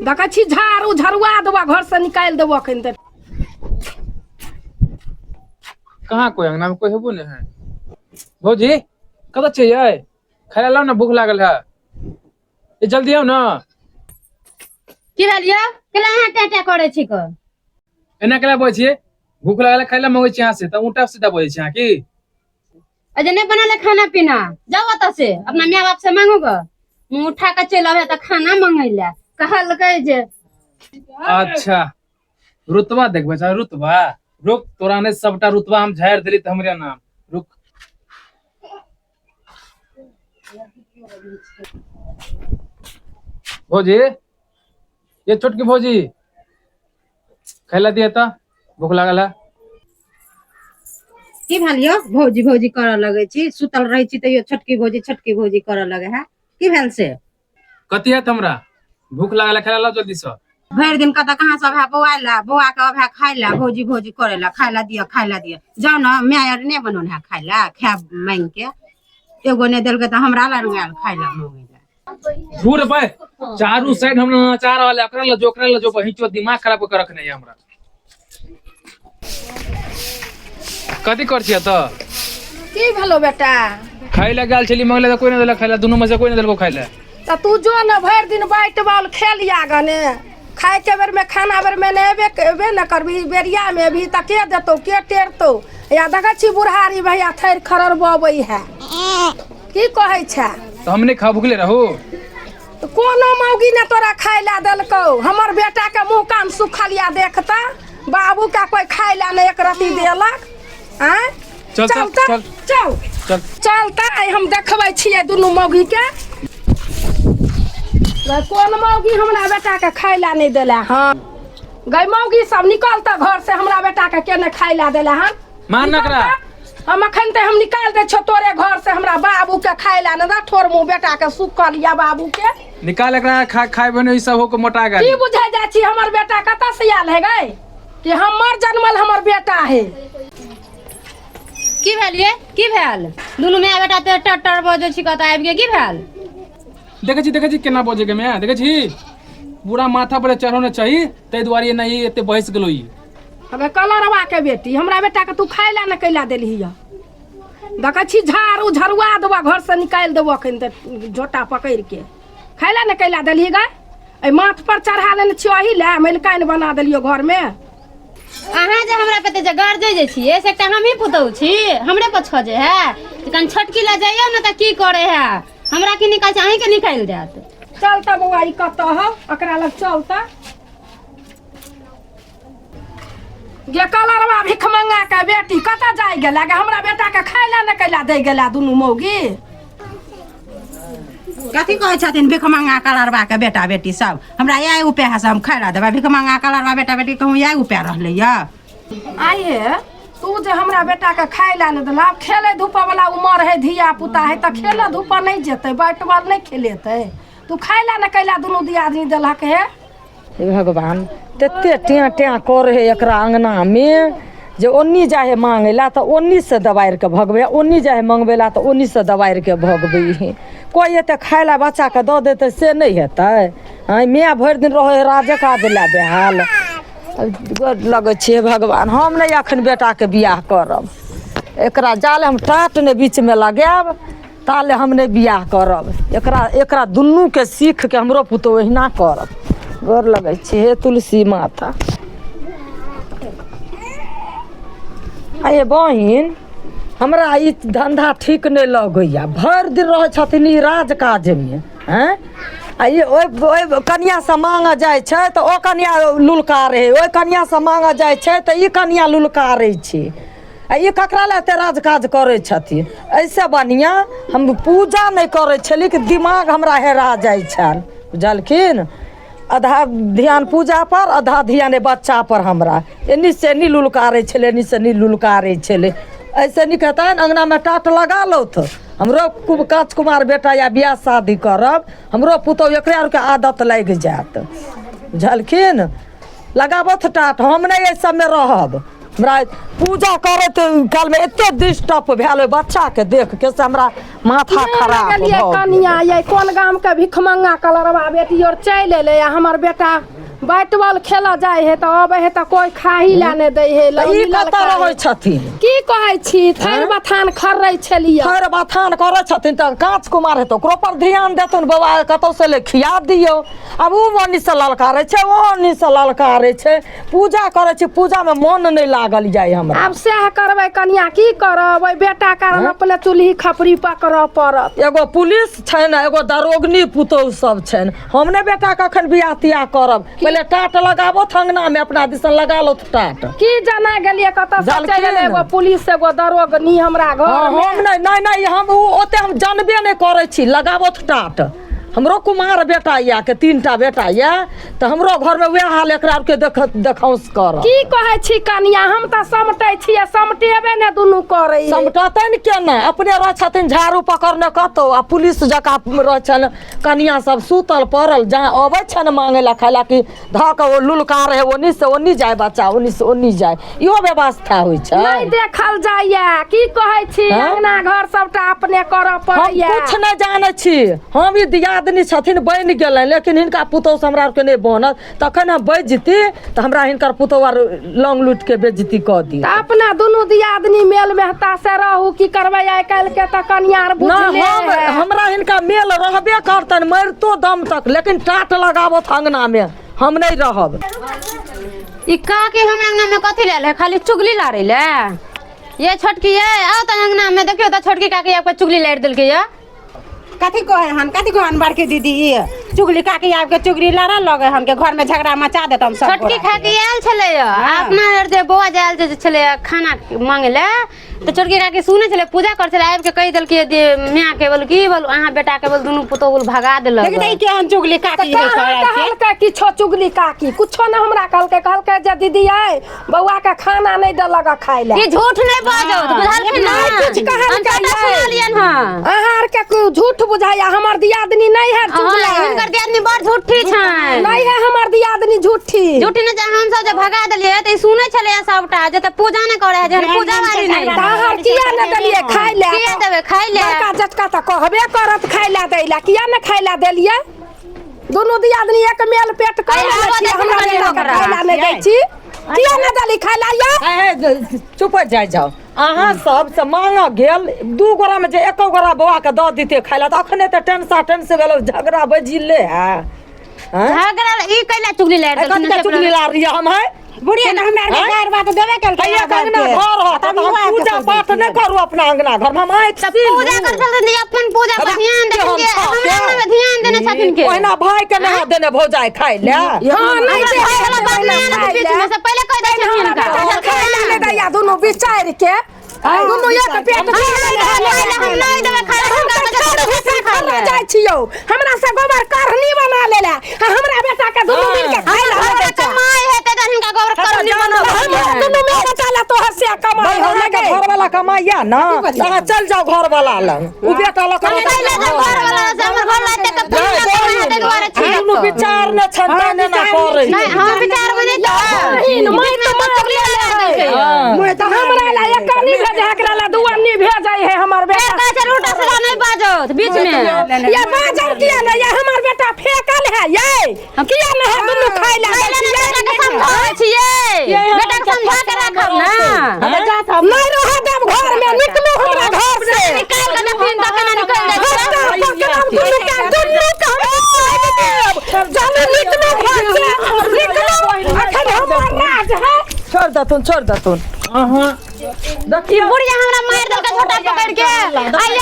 देखै छी झाड़ू झरुआ देबऽ घर से निकालि देबऽ अखन तऽ। कहाँ कोई अंगना में कोई हेबो नहीं है। भौजी कतऽ छियै? खाय ला लाउ ने, भूख लागल है। ए जल्दी आउ ना। की भेल यौ? केला अहाँ टें टें करै छी क? एना केला बजै छियै? भूख लागल है, खाय ला मंगै छी अहाँ से तऽ उल्टा सीधा बजै छी अहाँ की? अजे नहीं बनाले खाना पीना, जाओ ओतऽ से अपना माय बाप से मांगू ग। मुंह उठा के चलि आबे तऽ खाना मंगै ले कहलकै जे। अच्छा रुतबा देखबै छै, रुतबा रुक, तोरा ने सबटा रुतबा हम झाड़ि देली तऽ हमरे नाम रुक। भौजी, ये छोटकी भौजी, खाय ला दिया तऽ भूख लागल है। की भेल यौ भौजी भौजी करऽ लगै छी? सुतल रहै छी तैयो छोटकी भौजी छोटकी भौजी करऽ लगै है, की भेल से? कथी हैत, हमरा भूख लागल है, खाय ला लाउ जल्दी से। भरि दिन कतऽ कहाँ सब है बौआ ला, बौआ के अबै खाय ला, भौजी भौजी करे ला, खाय ला दिअ, खाय ला दिअ। जाउ ने, माय आर नहि बनौने है खाय ला? खाय मांगि के एगो नहि देलकै तऽ हमरा लग आयल खाय ला मांगै ला। झूठ भाई, चारू साइड हमरा नचा रहल है, ओकरा लजो ओकरा लजो, बहिचो दिमाग खराब कर रखने है हमरा। कथी कर छियै तऽ? की भेलो बेटा? खाय ला गेल छली मंगले तऽ कोई नहि देलक खाय ला, दुनू में से कोई नहि देलको खाय ला। तऽ तू जो ने भरि दिन बैट बॉल खेलिया गने, खाय के बेर में खाना बेर में नहि एबे एबे ने करबी, बेरिया में अभी तऽ के देतौ के टेरतौ? या देखै छी बुढ़ारी भैया थैर खरर बबै है, की कहै छै? तऽ हम नहि खा, भुखले रहू? तऽ कोनो मौगी ने तोरा खाय ला देलकौ? हमर बेटा के मुँह कान सुखल या देखता, बाबू के कोई खाय ला नहि एक रत्ती देलक। आँय? चल, चल, तऽ, चल। चल। चल। चल तऽ आइ हम देखबै छियै दुनू मौगी के, गै कोन मौगी हमरा बेटा के खाय ला नहि देला हन। गै मौगी सब, निकल तऽ घर से, हमरा बेटा के के नहि खाय ला देला हन? मार ना निकल एकरा। तऽ, हम अखन तऽ हम निकाल दै छियौ तोरे घर से। हमरा बाबू के खाय ला नहि दे, ठोर मुँह बेटा के सुखल या बाबू के। निकाल एकरा, खा खाय बने ई सब हो के मोटा गेल। की बुझै जाइ छी हमर बेटा कतऽ से आयल है गै? कि हमर जनमल हमर बेटा है। की भेल ये? की भेल? दुनू माय बेटा ते टर टर बजै छी, कतऽ आबि गेल? की भेल? देखै छी, देखै छी केना बजै के माय, देखै छी पूरा माथा पर चढ़ौने चाही, ताहि दुआरे एना ई एते बहस गेलो ई। हमे कलरवा के बेटी, हमरा बेटा के तू खाय ला ने कैला देलही यऽ? देखै छी झाड़ू झरुआ देबऽ, घर से निकालि देबऽ अखन तऽ झोटा पकड़ि के। खाय ला ने कैला देलही गै? एहि माथ पर चढ़ा लेने छियौ, एही लए मलिकानि बना देलियौ घरमे। अहाँ जे हमरा पे जे गरजै जे छियै से एकटा हमही पुतहु छी, हमरे पर छजै है? तऽ कनि छोटकी लए जइयौ ने तऽ की करै है, हमरा की निकाल छै, अहीँके निकालि देत। चल तऽ बौआ, ई कतऽ हौ? ओकरा लग चल तऽ। गे कलरवा भिखमंगा के बेटी, कतऽ जाय गेला गे? हमरा बेटा के खाय ला ने कैला दै गेला दुनू मौगी? कथी कहै छथिन भिखमंगा कलरवा के बेटा बेटी सब? हमरा इएह उपाय है से हम खाय ला देबै? भिखमंगा कलरवा बेटा बेटी कहूँ इएह उपाय रहलै यऽ? आइ हे, तू जे हमरा बेटा के खाय ला नहि देला, आब खेलै धूपऽ वाला उमर है, धिया पुता है तऽ खेलऽ धूपऽ नहि जेतै? बैट बॉल नहि खेलेतै? तू खाय ला ने कैला दुनू दियादनी देलक हे? हे भगवान, तते टेँ टेँ करै है एकरा अङ्गनामे जे ओन्नी जाइ है मांगै लए तऽ ओन्नीसँ दबारि कऽ भगबै, ओन्नी जाइ है मङ्गबै लए तऽ ओन्नीसँ दबारि कऽ भगबै है। कोइ एते खाय लए बच्चाके दऽ देतै से नहि हेतै? आँय, माय भरि दिन रहै है राजे काज लए बेहाल। गोर लगै छी हे भगवान, हम नहि एखन बेटाके बियाह करब। एकरा जाले हम टाट नहि बीचमे लगायब ताले हम नहि बियाह करब। एकरा एकरा दुनूके सीखके हमरो पुतोहु ओहिना करत। गोर लगै छी हे तुलसी माता। आ ये बहिन, हमरा ई धन्धा ठीक नहि लगैए। भरि दिन रहै छथिन ई राज काजमे। आँय, आ ई ओहि ओहि कनिआँसँ माँगऽ जाइ छै तऽ ओ कनिआँ लुलकारै हइ, ओहि कनिआँसँ माँगऽ जाइ छै तऽ ई कनिआँ लुलकारै छै। आ ई ककरा लए एते राजकाज करै छथिन? एहिसँ बढ़िआँ हम पूजा नहि करै छली कि दिमाग हमरा हेरा जाइ छल, बुझलखिन? आधा ध्यान पूजापर, आधा ध्यान एहि बच्चापर। हमरा एन्नी से एन्नी लुलकारै छलै, एन्नी से एन्नी लुलकारै छलै। एहिसँ नीक हेतनि अङ्गनामे टाट लगा लौथ। हमरो खूब काँच कुमार बेटा या बियाह शादी करब, हमरो पुतहु एकरे आरके आदत लागि जायत, बुझलखिन? लगाबथु टाट, हम नहि एहि सबमे रहब। हमरा पूजा करैत कालमे एते डिस्टर्ब भेल ओहि बच्चाके देख के से हमरा माथा खराब गेलियै भऽ गेल। कनिया ये कोन गाम के भिखमंगा कलरवा बेटी और चलि एलै आ हमर बेटा बैट बॉल खेलऽ जाइ है तऽ अबै है तऽ कोइ खाही लए नहि दै है तऽ ई कतऽ रहै छथिन? की कहै छी, थैर बथान खर्रै छलियै। थैर बथान करै छथिन तऽ काँच कुमार हेतौ, ओकरो पर ध्यान देथुन। बौआ, कतौ से ले खिया दियौ। आब ओ ओन्नी से ललकारै छै, ओ ओन्नी से ललकारै छै। पूजा करै छी, पूजामे मन नहि लागल जाय हमरा। आब सएह करबै कनिया, की करब? ओहि बेटा कारण अपने चूल्ही खपरी पकड़ऽ पड़त। एगो पुलिस छनि आ एगो दरोगनी पुतोहु सब छनि। हम नहि बेटाके अखन बियाह तियाह करब, पहिले टाट लगाबोथ अंगनामे, अपना दिसन लगा लौथ टाट। की जाना गेलियै कतऽ से चलि एलै जलखिन। एगो पुलिस एगो दरोगनी हमरा घर हँ, मे। हम नहि नहि नहि, हम ओ ओते हम जानबे नहि करै छी। लगाबोथ टाट। हमरो कुमार बेटा यऽ के 3टा बेटा यऽ, तऽ हमरो घरमे वएह हाल एकरा आरके देख देखौंस करत। की कहै छी कनिया, हम तऽ समटै छियै, समटेबे ने दुनू करै। समटतनि केना? अपने रहै छथिन झाड़ू पकड़ने कतौ आ पुलिस जकाँ रहै छनि कनिया सब सुतल पड़ल। जहाँ अबै छनि मांगै लए खाय लए कि धऽ कऽ ओ लुलकार है, ओन्नी से ओन्नी जाय बच्चा, ओन्नी से ओन्नी जाय, इहो व्यवस्था होइ छै? नहि देखल जाइया। की कहै छी? हँ? अंगना घर सबटा अपने करऽ हम पड़ैया। किछु नहि जानै छी। हम ई दियादनी छथिन बनि गेलनि, लेकिन हिनका पुतोहु से हमरा आरके नहि बनत। तखन हम बजती तऽ हमरा हिनकर पुतोहु आर लौंग लूटि के बेजती कऽ दी। तऽ अपना दुनू दियादनी मेल मेहता से रहू। की करबै, आइ काल्हि के तऽ कनिया आर ना बुझले हम है। हमरा हिनका मेल रहबे करतनि मरितो दम तक, लेकिन टाट लगाबत अंगनामे, हम नहि रहब। ई काकी हमरा अंगना में कथी लेल है? खाली चुगली लाड़े ले। ये छोटकी, ये आओ तऽ अंगना में देखियो तऽ छोटकी काकी आपके चुगली लाड़ि देलकै ये। कथी कहे हन, कथी कहे हन बड़की दीदी? ई चुगली काकी आबि के चुगली लड़ऽ लगे हन के घर में झगड़ा मचा देत हम सब छोटकी गोरा खा के। के आयल छलै। अपना आर जे बौआ जे आयल जे छलै खाना मांगे ले, तऽ छोटकी काकी सुनै छलै, पूजा करै छलै, आबि के कहि देलकै जे माय के बोल की बोल अहाँ बेटा के बोल दुनू पुतोहु बोल भगा देलक। देखी तऽ ई केहन चुगली काकी है कहाँ सर के। कहलकै किछो चुगली काकी? कुछो ने हमरा कहलकै। कहलकै जे दीदी आइ बौआ के खाना नहि देलक खाय लए। ई झूठ नहि बाजौ तऽ बुझलखिन ना? नहि किछु कहलकै। हम सबटा सुनलियनि हँ। अहाँ आर के झूठ बुझाइया। हमर दियादनी नहि है चुगला। हँ, हिनकर दियादनी बड़ झूठी छनि। नहि है हमर दियादनी झूठी। झूठी नहि जे हमसब जे भगा देलियै तऽ ई सुनै छलैया सबटा जे तऽ पूजा नहि करै है, जे पूजा वाली नहि। तऽ अहाँ किया नहि देलियै खाय लए? किया देबै खाय लए? बड़का जटका तऽ कहबे करत खाय लए दै लए। किया नहि खाय लए देलियै? दुनू दियादनी एक मेल पेट कर अरे, लेने आबऽ छी, देथिन हमरा कनि बेटा के ओकरा। खाय लए नहि दै छी। किया नहि देली खाय लए या? ए, चुप हो जाय जाओ। अहाँ सब से मांगऽ गेल 2 गोरा में जे एको गोरा बौआ के दऽ दिते खाय लए, तऽ अखने तऽ टेंसा टेंसे भेल झगड़ा बजिले है। आँय? झगड़ा ई कैला चुगली लारि ए, देलखिन? कथी के चुगली लार रही हम है? बुढ़िया तऽ हमरा आरके आँय? गारि बात देबे केलकै। हैया के अंगना घर हो तऽ हम पूजा पाठ नहि करू अपना अंगना घर में? हम आँखि तऽ पूजा करै छलथिन तऽ अपन पूजा पर अरे, ध्यान के हम देथिन के छऽ हमरा के? अंगना में ध्यान देने छथिन के? ओहिना भाई के नहा देने भौजाइ खाय ले। हँ, नहि हमरा दे भाई वाला बात नहि आना बीच में से, पहिले कहि दै छथिन हिनका। हमरा खाय लए नहि दैया। दुनू विचारि के दुनू एक पेट हम नहि देबै खाय लए, हम नहि देबै खाय लए, हम हुनका तऽ बच्चा खर सब भूसा खाय खर्रा लए। जाइ छियौ। हमरा से गोबर करनी बना लेला आ हमरा बेटा के दुनू मिल के खाय ला हमरा नहि दै छै। कमाइ हेतै तऽ हिनका गोबर करनी बनबै। हमरा दुनू मिल बेटा ला तोहर से कमाइ भाई हमरा के लगे। घर वाला कमाइया ना, तऽ अहाँ चल जाओ घर वाला लग, उ बेटा लग। हम नहि ले जाब घर वाला से, हमर घर वाला एतेक पुण्य कमाइ हेतै दुआरे छी। दुनू विचार ने छनि तैं एना करै नहि, हम विचारबै नहि तऽ बहिन बीच में मारि तऽ चुगली लगा देलकै। हँ। तऽ हमरा ला एक अन्नी भेजे, एकरा ला 2 अन्नी भेजै है हमर फेर बेटा। कहै छै उल्टा सीधा नहि बाजत बीच में। ये बाजल किया नहि? ये हमर बेटा फेकल है, ये किया नहि है दुनू खाय ला खाय दै लए नहि छियै? बेटाके समझाबै छियै, बेटाके समझा के राखब ना। नहि रहऽ देब घर में, निकलू हमरा घर से। निकालि के देथिन तऽ केना निकलि जाइ छै? हट्टा पकड़ब दुनू के, दुनू के हम निकालि देब। चलू, निकलू घर से, निकलू। अखन हमर राज है। छोड़ देथुन, छोड़ देथुन। अहाँ ई बुढ़िया हमरा मारि देलकै झोटा पकड़ि के। आ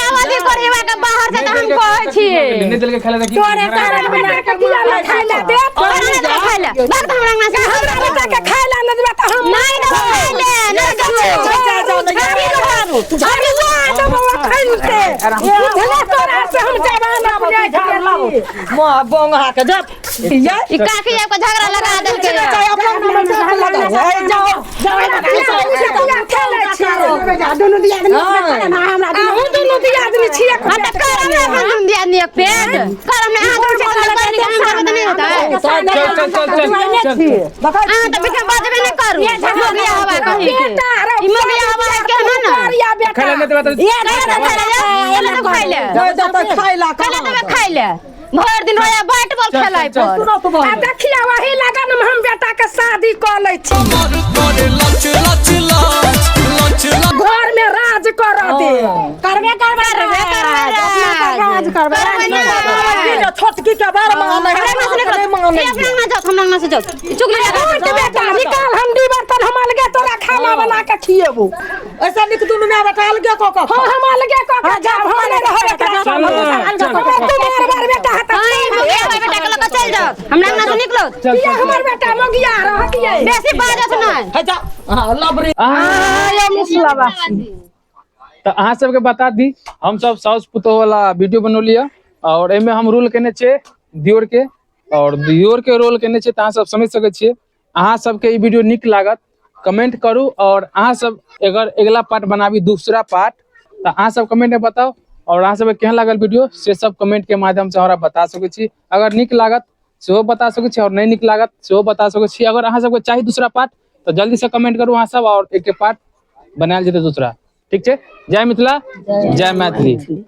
आवाज करेबा के बाहर से तऽ हम कहै छियै। नहि देलकै खाय लए तऽ की? तोरे कारण बेटा के किया नहि खाय ला देब? तोरा नहि देबै खाय लए। भाग तऽ हमरा अंगना से। हमरा बेटा के खाय ला नहि देबै तऽ हम नहि देबै खाय लए, नहि देबै। झाड़ुआ देबौ अखन से। बुझले तोरा से हम जवान अपने लाबू माँ बोंगा के जा ये ई काकी आबि के झगड़ा लगा देलकै। चाहे अपना अंगना में झाड़ लगाओ। ए, जाओ। दुनू दियादनी हमरा अहूँ दुनू दियादनी छियै। हाँ तऽ करब ने अपन दुनू दियादनी एक पेट करब ने। अहाँ दुनू चल करब, हम करब तऽ नहि होतै। चल चल चल चल चल। अहाँ तऽ बीच में बजबे नहि करू। मोगिया हवा कहीं के। ई मोगिया हवा के ना ने। खाय ला नहि देबै तऽ खाइ ले। नहि देतै खाय ला। खाइ ले देबै, खाइ ले। भरि दिन रोया बैट बॉल खेलाइ पर। सुनो तो आ बहिन। देखियौ, वही लगन में हम बेटा के शादी कऽ लै छी, घर में राज करऽ दे। करबे करबै, करबे करबै, राज करबै। करबै ने। छोटकी के बार माने हमरा अंगना से निकलो। नहि माने। ए, अपना अंगना जाओ, हमरा अंगना से जाओ। चुगली लगा। उठ बेटा, निकाल हंडी बर्तन, हम अलगे तोरा खाना बना के खिएबो। ऐसा निक दुनू माय बेटा अलगे कऽ कऽ। हाँ, हम अलगे कऽ के जाब, हम नहि रहब एकरा चल, संग। चल। हमरा तू मार मार बेटा है तऽ हाँ, ई मोगिया हवा बेटा के लऽ कऽ चलि जाओ। हमरा अंगना से निकलो। चल। किया हमर बेटा मोगिया रहतियै? बेसी बाजत नहि। हे जा, हाँ लबरी। तऽ अहाँ सबके बता दी, हम सब साउस पुतोह वाला वीडियो बनौली है और एहिमे हम रोल केने छियै दियोर के और दियोर के रोल केने छियै, तऽ अहाँ सब समझ सकै छियै। अहाँ सबके ई वीडियो नीक लागत, कमेंट करू और अहाँ सब अगर अगिला पार्ट बनाबी, दूसरा पार्ट, तऽ अहाँ सब कमेंट में बताउ और अहाँ सबके केहन लागल वीडियो से सब कमेंट के माध्यम से हमरा बता सकै छी। अगर नीक लागत सेहो बता सकै छी और नहि नीक लागत सेहो बता सकै छी। अगर अहाँ सबके चाही दूसरा पार्ट तऽ जल्दी से कमेंट करू अहाँ सब और एक पार्ट बनायल जेतै दूसरा। ठीक छै? जय मिथिला, जय मैथिली।